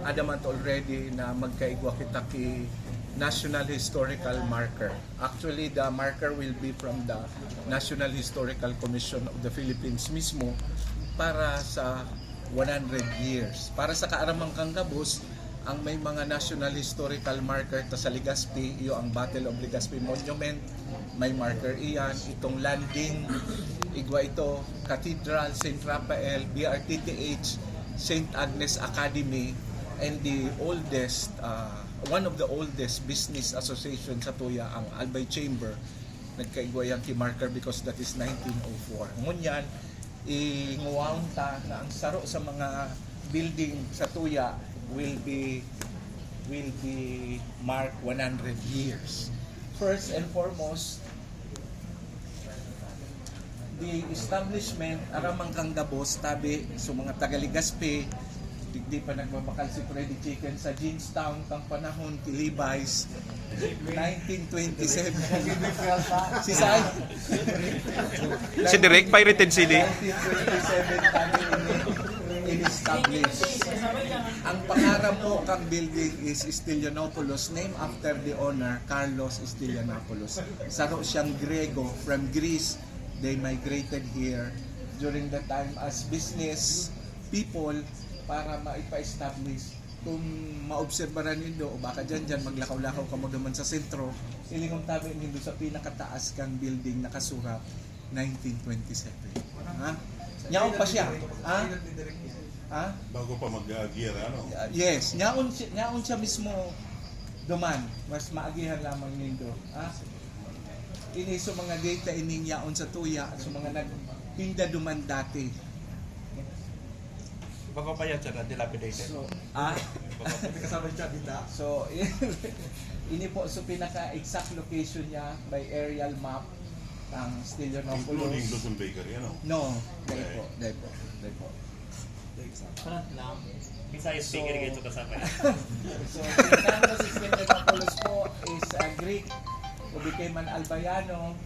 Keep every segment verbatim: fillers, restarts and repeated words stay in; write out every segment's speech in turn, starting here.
Adamant already na magkaigwa kita ki National Historical Marker. Actually, the marker will be from the National Historical Commission of the Philippines mismo para sa one hundred years. Para sa kaaramang kang gabos, ang may mga National Historical Marker ta sa Legazpi, iyo ang Battle of Legazpi Monument, may marker iyan. Itong landing, igwa ito, Cathedral, Saint Raphael, B R T T H, Saint Agnes Academy, and the oldest, uh, one of the oldest business association sa tuya, ang Albay Chamber. Nagkaigwa yan ki marker because that is nineteen oh four. Ngunyan, inguwaon ta na ang saro sa mga building sa tuya will be, will be marked one hundred years. First and foremost, the establishment, aramang kang gabos, tabi, so mga taga Legazpi, digdi pa nagbabakal si Freddy Chicken sa Jeanstown, kang panahon ki Levi's, nineteen twenty-seven. Si Sai. Si Direk, Pirated City. Nineteen twenty-seven kami ini in-establish. Ang pangaran po kang building is Stilianopoulos, named after the owner, Carlos Stilianopoulos. Saro siyang Grego from Greece. They migrated here during the time as business people para maipa-establish. Kung maobserbaran nindo, o baka dyan, dyan, maglakaw-lakaw kamo naman sa sentro, ilingon tabi nindo sa pinakataas kang building nakasurat, nineteen twenty-seven. Ha? Nyaon pa siya. Ha? Ha? Bago pa mag-gear, ano? Uh, yes, nyaon siya, nyaon siya mismo duman. Mas maagihan lamang nindo. Ha? Ini so mga data ining yaon sa tuya, so mga nagtinda duman dati. Bako pa yan, sir, na dilapidated. So, ah, Bako pa kasama yung chabita. So, ini po, so pinaka-exact location niya by aerial map ang Including Stilianopoulos. Luzon Bakery, ano? No, dahil po, dahil po, dahil po. Front lang. Bisaya So- speaker kayo ito kasama. So, si Carlos Stilianopoulos po is a Greek who became an Albayano.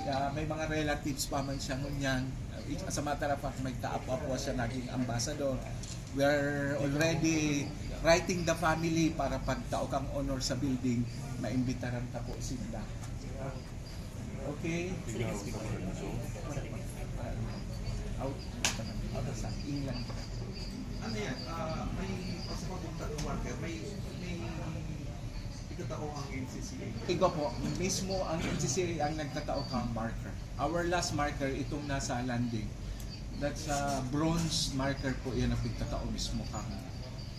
Ah, may mga relatives pa man siya ngunyan. As a matter of fact, may kaapo-apo siya naging ambassador. We are already writing the family para pagtao kang honor sa building, maimbitaran ta po sila. Okay? Tingnan ko sa mga gusto. Out. Out sa England. Ano yan? Ah, may pasok ng tatlong marker. May, may itatao ang N C C A. Igwa po, mismo ang N C C A ang nagtatao kang marker. Our last marker, itong nasa landing. That's a bronze marker po yan ang pigtatao mismo kang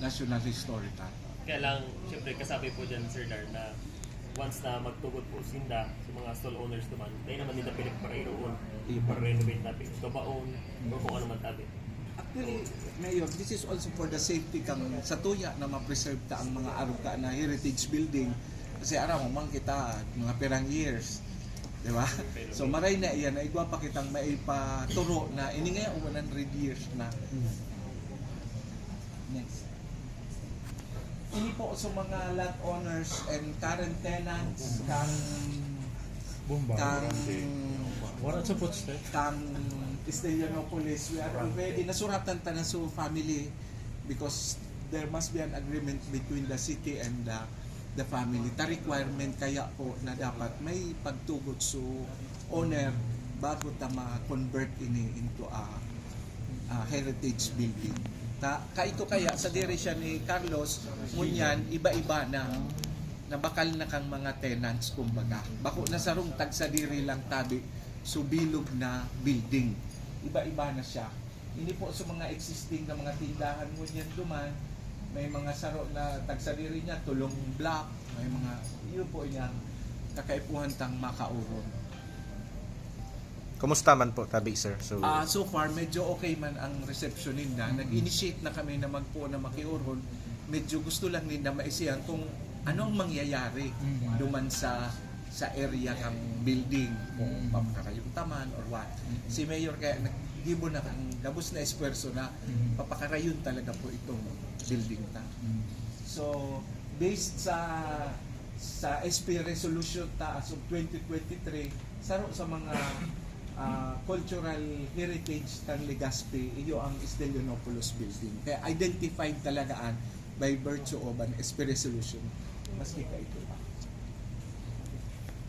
National Historical. Kaya lang, siyempre, kasabi po dyan, Sir Dar, na once na magtugod po sinda sa mga stall owners naman, dahil naman nila pinagparayoon, para renovate natin, gabaon, o kung ano man tabi. Actually, Mayor, this is also for the safety kang sa tuya na ma-preserve ta ang mga arog ta na heritage building. Kasi aram mo man kita, mga pirang years. Di ba? So, maray na iyan, na igwa pa kitang maipaturo na ini nga one hundred years na. Next. Ini po sa mga land owners and current tenants kang Bomba. kang Wala sa footstep. kang Stilianopoulos, we are already nasuratan ta na sa family because there must be an agreement between the city and the, the family. Ta requirement kaya po na dapat may pagtugot sa owner bago ta ma-convert ini into a, a heritage building. Ta, kaito kaya, sadiri siya ni Carlos, ngunyan, iba-iba na, nabakal na kang mga tenants, kumbaga. Bako na sarong tagsadiri lang tabi, so bilog na building. Iba-iba na siya. Hindi po sa mga existing na mga tindahan ngunyan duman, may mga saro na tagsadiri niya, tulong block, may mga, yun po yung kakaipuhan tang makauron. Kumusta man po, tabi, sir? So, Ah, so far, medyo okay man ang reception ninda. Nag-initiate na kami na magpo na makiuron. Medyo gusto lang ninda maisihan kung anong mangyayari duman sa sa area kang building, kung papakarayon ta man or what. Si Mayor kaya naggibo na ang gabos na esfuerzo na papakarayon talaga po itong building ta. So, based sa sa S P resolution ta as of twenty twenty-three, saro sa mga ah, cultural heritage kan Legazpi, iyo ang Stilianopoulos Building. Kaya identified talaga an by virtue of an S P resolution, maski kaito pa.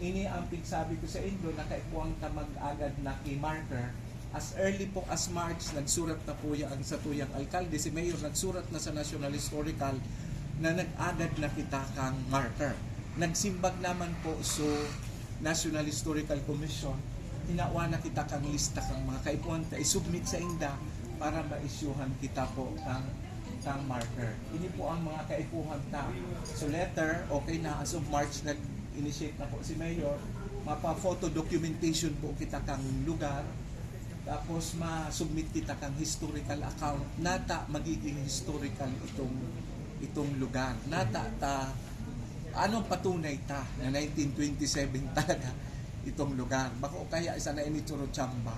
Ini ang pigsabi ko sa indo na kaipuhan ta mag-agad na ki marker. As early po as March, nagsurat na po ya-, ang satuyang alkalde, si Mayor, nagsurat na sa National Historical na nag-agad na kita kang marker. Nagsimbag naman po so National Historical Commission, hinawa na kita kang lista kang mga kaipuhan ta i-submit sa inda para ma-issuehan kita po kang, kang marker. Ini po ang mga kaipuhan ta. So letter, okay na, as of March, nag-initiate na po si Mayor. Mapa-photo documentation po kita kang lugar. Tapos ma-submit kita kang historical account. Nata magiging historical itong, itong lugar. Nata ta, anong patunay ta na nineteen twenty-seven talaga itong lugar? Bako kaya isa na ini chamba.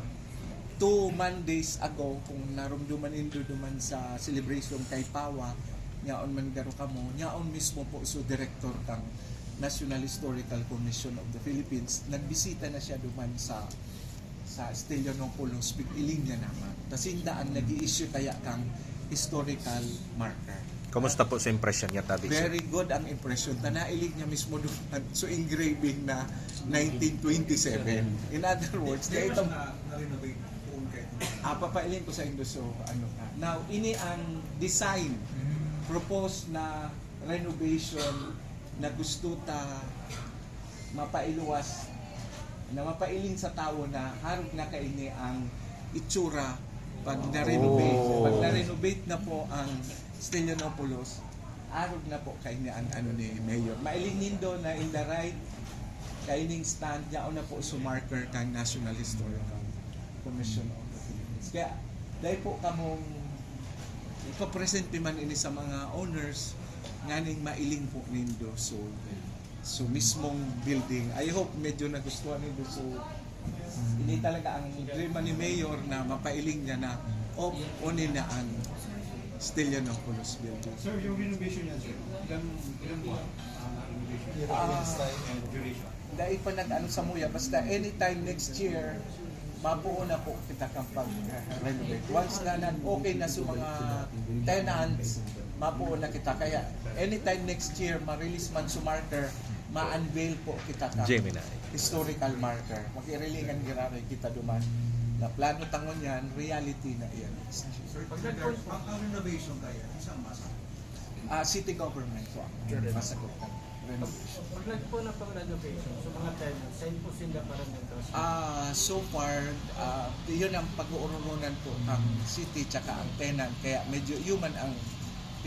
Two Mondays ago, kung narumduman nindo duman sa celebration kay Pawa, yaon man garo kamo, yaon mismo po so director kang National Historical Commission of the Philippines, nagbisita na siya duman sa, sa Stilianopoulos, pig-iling niya naman. Tas inda ang nag-i-issue kaya kang historical marker. Kumusta po sa impresyon niya, tabi, sir? Very good ang impression. Ta nailing niya mismo duman. So, engraving na nineteen twenty-seven. In other words, Di dahil ba itong siya na-renovate poon kayo? Ah, papailing ko sa indo. So, ano ka. Now, ini ang design, proposed na renovation na gusto ta mapailuwas, na mapailing sa tawo na harog na kaini ang itsura pag na-renovate. Oh. Pag na-renovate na po ang Stilianopoulos, harog na po kaini ang ano ni Mayor. Mailing nindo na in the right kaining stand, yaon na po so marker kang National Historical Commission of the Philippines. Kaya, dahil po kamong ipapresent man ini sa mga owners, nganing mailing po nindo. So, so mismong building. I hope medyo nagustuhan nindo. So, ini talaga ang dream ni Mayor na mapailing niya na, oh, uni na ang Stilianopoulos building. Sir, yung renovation niya, sir, ilang, ilang buwan ang renovation? Ah, And duration? Dai pa nag-ano sa muya, basta anytime next year, mapuo na po kita kang pag-renovate. Once na nag-okay na sa mga tenants, mapuo na kita. Kaya anytime next year, ma-release man so marker, ma-unveil po kita kang Gemini. Historical marker. Mag-irilingan giraray kita duman. Na plano tangon yan, reality na iyan. Sir, pag nag-, ang, ang renovation kaya, isang masa? Ah, city government po ang masagot ng renovation. Pag nagpo na pang renovation, sa mga tenants, saan po sila parang nagkakaroon? Ah, so far, ah, yun ang pag-uurulunan po ng city tsaka ang tenant. Kaya medyo yun man ang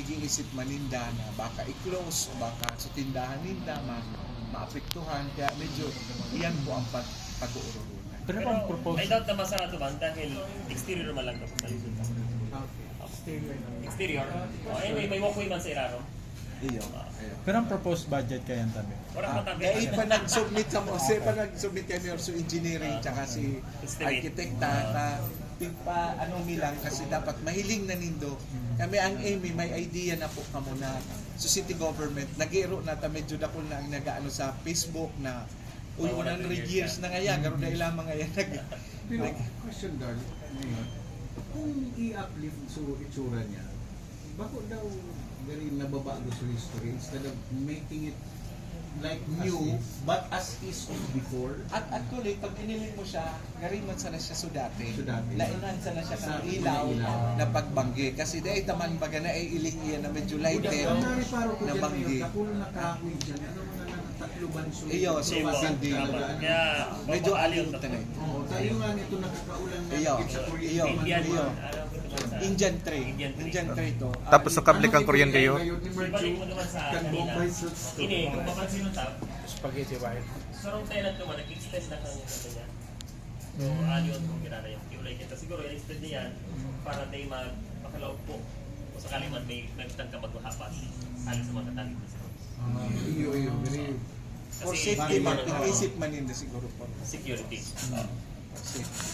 pag-iisip man ninda na baka i-close o baka sa tindahan ninda ma-, maapektuhan. Kaya medyo iyan po ang pag-, pag-uurulunan. Pero Pero ang propose may doubt naman sa ato, bang, dahil exterior man lang tapos tayo. Exterior. Exterior. Oh, anyway, may walkway man sa irarom. Iyo. Iyo. Pero ang proposed budget kaya ang tabi? Wala Ah, pa tabi. Dahil pa nag-submit sa, kasi pa nag-submit kami also engineering Ah. tsaka si Estimate. Arkitekta Ah. na pigpa-, ano mi lang kasi dapat mahiling na nindo. Kami ang aim, eh, may idea na po kamo na sa city government. Nag-iiro na ta, medyo dakul na ang nag-aano sa Facebook na, "Uy, Mga one hundred one hundred years years na. na ngaya, garo dai lamang ngaya nag-" Pero, nag- question, Darl, ano yun? Kung i-uplift so itsura niya, bako daw very nababago sa history instead of making it like As new, is. but as is of before. At actually, pag iniling mo siya, gari man sana siya so dati. So dati. Lain man sana siya Sa sa ilaw ilaw. na pagbanggi. Kasi dahil taman baga na ay iling iyan na medyo lighted Ang nariparo ko na dyan, banggi. Mayor, kapag nakahoy dyan, ano mga na, tatlo ba so Iyo, so Iyo, building. tama. Kaya, Medyo mapapaliw aliw na talaga. Oo, tayo nga nito nakakaulan na Iyo, dikit sa kuryente iyo, man. Indian, iyo. ano, ano, ano, Indian tree. Indian tree. Indian tree to. Tapos sa kable kang kuryente yun? Ngayon, Ibalik mo emerging naman sa kan kanina. Bombay sa Ini, kung papansin mo, Tab, Spaghetti wine. Sarong tenant naman, nag-extend na kang ano niya. So, Mm. aliw ang kung ginana yung kiulay kita. Siguro, i-extend niya yan para tayo mag-, makalaog po. O sakali man may nagtang ka maghahapas, ali sa mga katalig na sila. Ah, iyo, iyo, very For Kasi safety man, iba-iba. Iniisip man ninda siguro po. Security. Mm. Safety.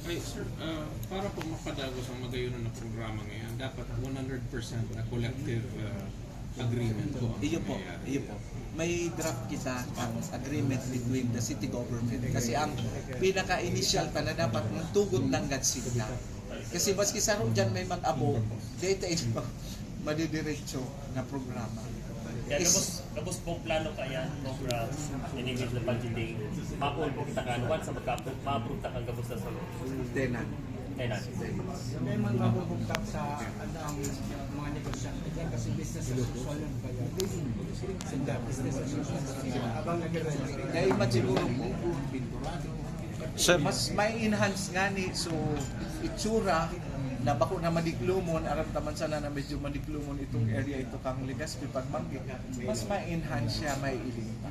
Ay, sir, ah, para po mapadagos ang magayunan na programa ngayon, dapat one hundred percent na collective, ah, agreement po ang Iyo po, mangyayari. iyo po. May draft kita ang agreement between the city government. Kasi ang pinaka-initial pa na dapat mong tugot lang gad sila. Kasi maski saro dyan may mag-abo, data is Padidiretso na programa. Kaya gabos, gabos pong plano kaya, program, inigit na budgeting, ma-approve po kita kan, once na magka-approve, ma-approve ta kan gabos na solo. Tenant. Tenant. May man mabubugtak sa ano ang mga negosyante dyan kasi business as usual yung kaya. Sila business as usual. Abang nag-renovate. Kaya iba siguro buko, pinturado. Sir, Mas may enhance nga ni, so itsura na bako na madiklumon, aram taman sana na medyo madiklumon itong area ito kang Legazpi pagbanggi. Mas may enhance siya, may iling pa.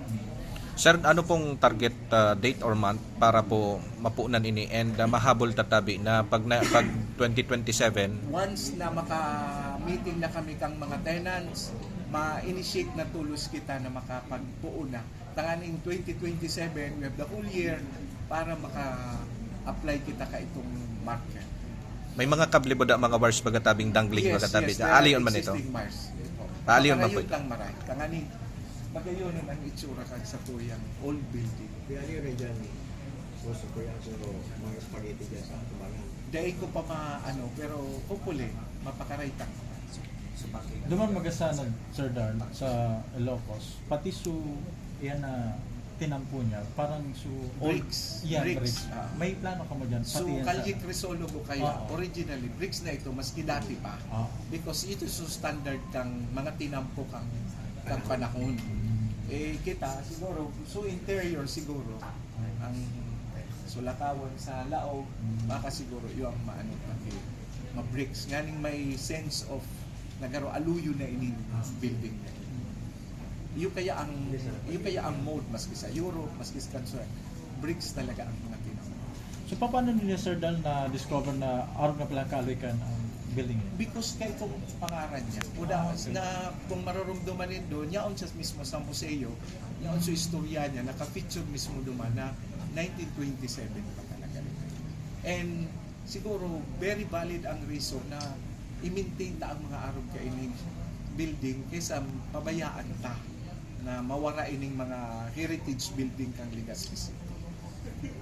Sir, ano pong target uh, date or month para po mapunan ini and uh, mahabol tatabi na pag na, pag twenty twenty-seven? Once na maka-meeting na kami kang mga tenants, ma-initiate na tulos kita na makapagpuon na. Tanganing twenty twenty-seven, we have the whole year para maka-apply kita ka itong market. May mga kable ba da, mga wires baga tabing dangling Yes, baga tabi? Yes, there are Aliyon man ito? Existing wires. Aliyon man po Makarayo ito? Lang maray. Tanganing, magayon naman itsura kan sa tuyang old building. Kaya ano yun na dyan eh. Gusto ko yan siguro mga spaghetti dyan sa tubangan. Dahil ko pa ma-, ano, pero hopefully, mapakaray ta. Duman magasanag, Sir Darl, sa Ilocos, pati su yan na tinampo niya, parang su Bricks. Yeah, Bricks. Bricks. Ah. May plano ka mo dyan? So, Pati yan sa- Kalye Crisologo kayo, Oo. Originally, bricks na ito, maski dati pa. Oo. Because ito yung standard kang mga tinampo kang, kang panahon. Eh, kita, siguro, so interior siguro, ang sulakawan sa laog, baka siguro yung maano pati ma-bricks. Nganing may sense of nagaro aluyo na ining building na ini. Iyo kaya ang iyo kaya ang mode maski sa Europe, maski sa kansuan, bricks talaga ang mga tinampo. So, paano ninyo, Sir Darl, na-discover na arog na pala kaaloy kan ang building niya? Because kay itong pangaran niya, kuda Ah, okay. Na kung marurumduman nindo, yaon siya mismo sa museo, yaon sa istorya niya, naka-feature mismo duman na nineteen twenty-seven pa talaga. And siguro, very valid ang reason na i-maintain ta ang mga arog kaining building kaysa pabayaan ta na mawara ining mga heritage building kang Legazpi City.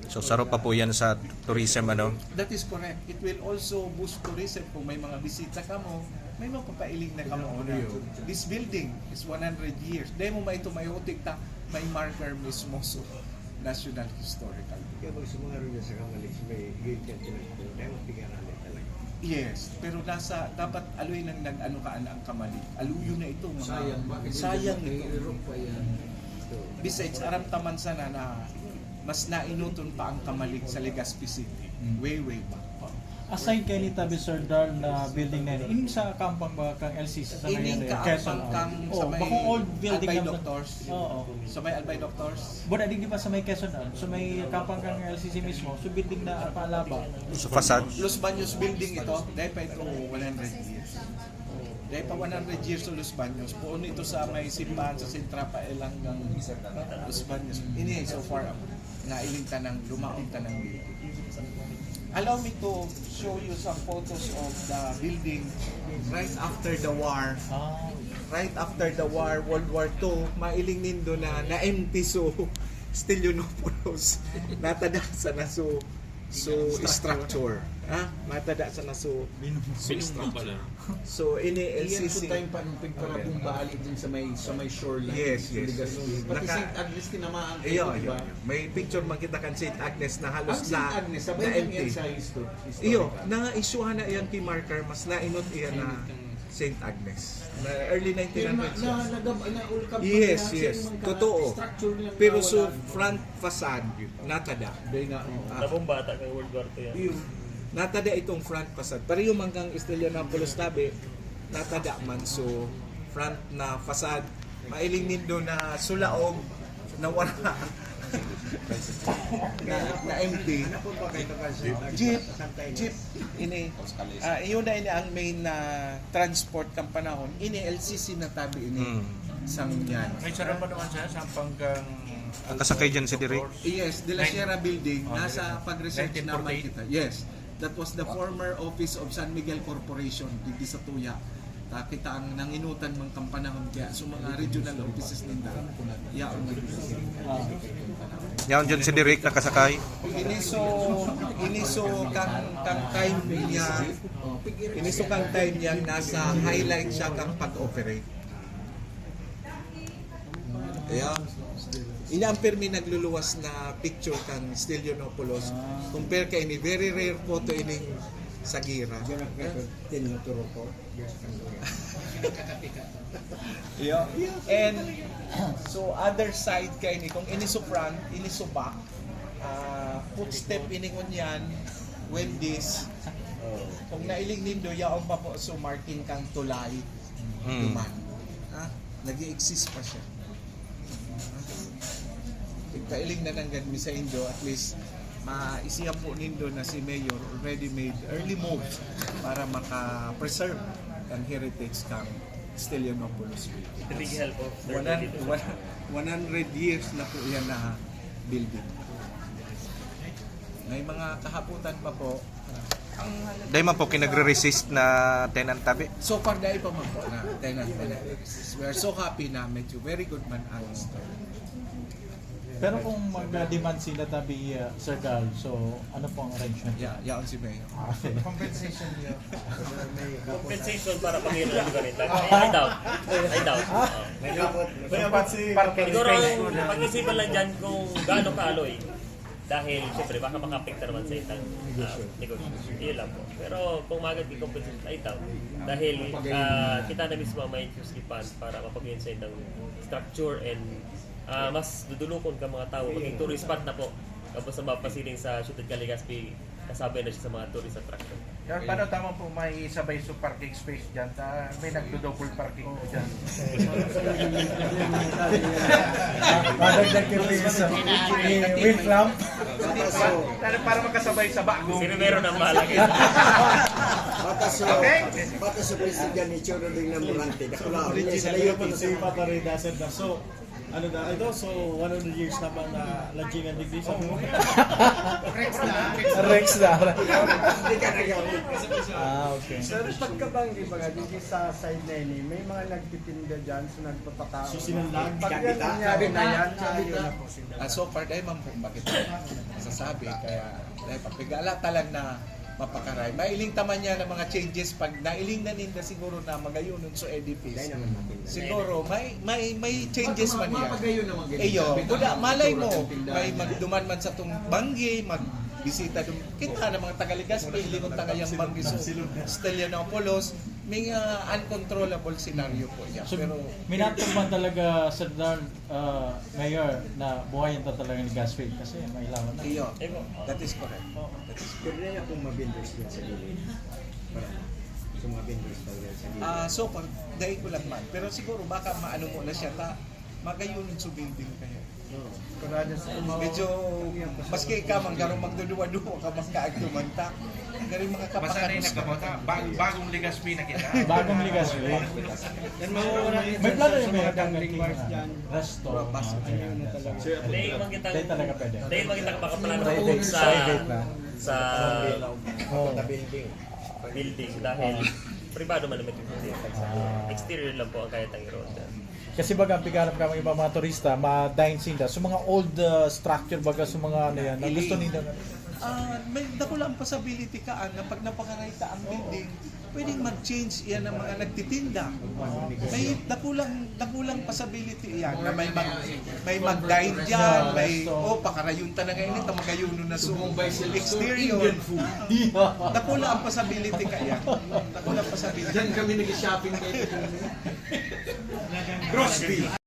So, saro pa po yan sa tourism, ano? That is correct. It will also boost tourism kung may mga bisita kamo, may mapapailing na kamo na this building is one hundred years. Dahil mo may ito, may utik ta, may marker mismo sa National Historical. Kaya pag sumaro niya sa Kamalig, may guilt ka tinagpo. Kaya magpigaran talaga. Yes, pero nasa, dapat aloy nang nag-ano ka ang Kamalig. Aluyo na ito, mga Sayang, bakit sayang hindi ito. Nahihirap pa yan? Ito. Besides, aram taman sana na mas nainuton pa ang Kamalig sa Legazpi City. Way, way back pa. Aside kay ni Tabi, Sir Darl, na building na yun, yung sa kampang ba kang L C C sa Ining ngayon, kaampang Quezon, kang oh, sa may bakong old building Albay lang. Doctors. Oo. Sa may Albay Doctors. But I think di ba sa may Quezon, ah, sa may kampang kang L C C mismo, so building na paalaba. Sa facade? Los Baños building ito, dahil pa ito one hundred years. Dahil pa one hundred years sa Los Baños, puon ito sa may simbahan sa Central pa hanggang Los Baños. Ini so far, nailing tanang, lumaon tanang building. Allow me to show you some photos of the building right after the war. Ah, Right after the war, World War Two, mailing nindo na na-empty so Stilianopoulos. Natada sa naso so structure. Ha? Matada sa naso Binunggo pala. So, ini Iyan L C C. Sa time pa nung pagparabong bali din sa may, sa may shoreline. Yes, yes. Legazpi. Pati Naka- Saint Agnes tinamaan Iyo, kayo, di iyo. ba? May picture man kita kan Saint Agnes na halos Ang Saint na, Agnes, sabay na lang empty. Yan sa histo- Iyo, historical. na-issuehan na iyan kay marker, mas nainot iyan na Saint Agnes. Na early Pero na, nineteen hundreds. na, nagab- na, ulkab- Yes, na- yes. sino man ka- Totoo. Structure nila Pero na so, wala. Front facade, natada. Day na, oh. Ah. Tabong bata kay World War Two yan. Iyo. Natada itong front facade. Pareho man kang Stilianopoulos tabi, natada man. So, front na facade. Mailing nindo na sulaog, na wala. na, na empty. Jeep, jeep. Ini, ah, iyon na ini ang main na transport kang panahon. Ini, L C C na tabi ini. Hmm. Sang yan. May sarap pa naman siya sa panggang Ang kasakay dyan si Direk. Yes, De La Sierra Building, Oh, nasa Direk. pag-research naman Nineteen forty-eight. kita. Yes, that was the former office of San Miguel Corporation, digdi sa Tuya. Ta kita ang nanginutan man kan panahon, kaya sa mga regional offices ninda, yaon man. Yaon dyan si Direk nakasakay. Iniso, iniso kang, kang time niya, iniso kang time niya, nasa highlight siya kang pag-operate. Ayan. Ini ang pirmi nagluluwas na picture kan Stilianopoulos. Compare kay ini, very rare photo ining sa gira. Tinuturo ko. Yeah. And so other side kay ini, kung ini so front, ini so back, ah, footstep ini ngunyan, Wendy's. Kung nailing nindo, yaon pa po so marking kang tulay. Hmm. Duman. Ha? Nag-i-exist pa siya. Kailing na nanggad mi sa indo, at least maisiyan po nindo na si Mayor already made early moves para maka-preserve ang heritage kang Stilianopoulos building. The big help of One hundred, one hundred years na po yan na building. May mga kahaputan pa po. Dahil man po kinagre-resist na tenant tabi. So far, dahil pa man po na tenant na. We are so happy na medyo very good man ang stock. Pero kung mag-demand sila tabi, uh, Sir Carl, so ano po ang arrangement? Yeah, yaon si Mayor. Ah, okay. Compensation niya. Compensation para pag-iwan ng lugar nila. I doubt. I doubt. May dapat si parking Siguro space ang muna. pag-isipan lang dyan kung gaano kaaloy. Dahil, siyempre, baka makaapektar naman sa itang ah, negosyo. Yun lang po. Pero kung magad compensation, I doubt. Dahil ah, kita na mismo may Q C fund para mapag-iwan sa itang structure and ah, mas dudulukon ka mga tao. Maging tourist spot na po. Tapos sa mapasiling sa Ciudad Legazpi, kasabay na siya sa mga tourist attraction. Yan, paano tama po may sabay sa parking space dyan? Ta, may nagdo-double parking po dyan. Madagdag yung piso. Wait lang. Para, para makasabay sa bagong Si Rivero na ang bahala. Bata sa, Okay. Bata sa presidente ni Choro Ding Namorante. Dakula, ulit sa layo. Si Papa Reda, Sir Dam. So, ano na, ito, so one hundred years naman na lajingan digdi sa Rex na. Rex na. Hindi ka nagawa. Ah, okay. Pero pagkabanggi, baga, dito sa side na ini, may mga nagtitinda dyan, so nagpapakaon. So, sinundag? Pag yan nangyari na yan, so yun na po sila. Ah, so far, dahil man po, bakit masasabi? Kaya, dahil papigala talang na mapakaray. Mailing taman niya ng mga changes pag nailing na ninda siguro na magayonon so edifice. Siguro, may may may changes man niya. Iyo, kuda, malay mo, may magduman man sa tong banggi, magbisita dum kita na mga taga Legazpi, ilingon ta ngayang banggi so Stilianopoulos, may uh, uncontrollable scenario po yan. So, Pero, minatod man talaga, Sir Dan, ah, Mayor, na buhayan ta talaga ni Gasfield kasi may lawan na. iyo, that is correct. That is correct. Pero na akong mabinders din sa gilid. Para sa mga vendors talaga sa gilid. Ah, so far, dahil ko lang man. Pero siguro baka maano mo na siya ta, magayon yung building kayo. Medyo, maski ikaw, man, garong magduduwa-duwa ka, magkaagduman ta. Garing mga Basta na yung kapakanos. nagkabota. Bag, bagong Legazpi na kita. Bagong Legazpi. Yan, mawawala May plano yung mga ganggang resto. Basta Ano yun na talaga. Dahil man kita, Dahil talaga pwede. dahil man kita makaplano Private, sa, private na. sa Oh. building dahil pribado man naman yung building. Exterior lang po ang kaya tang i-road. Kasi baga, ang piganap ka mga, mga turista, ma-dine sinda. So, mga old uh, structure baga, so mga ano yan, na gusto nila. Ah, may dakulang possibility ka ah, na pag napakaraita ang building, pwedeng mag-change iyan ng mga nagtitinda. May dakulang dakulang possibility iyan na may mag may mag-dine diyan, may oh pakarayon ta na ngayon ito, magayonon na sumong exterior. Dakula ang possibility ka iyan. Dakula ang possibility. Diyan kami nag-shopping kayo. Grossville.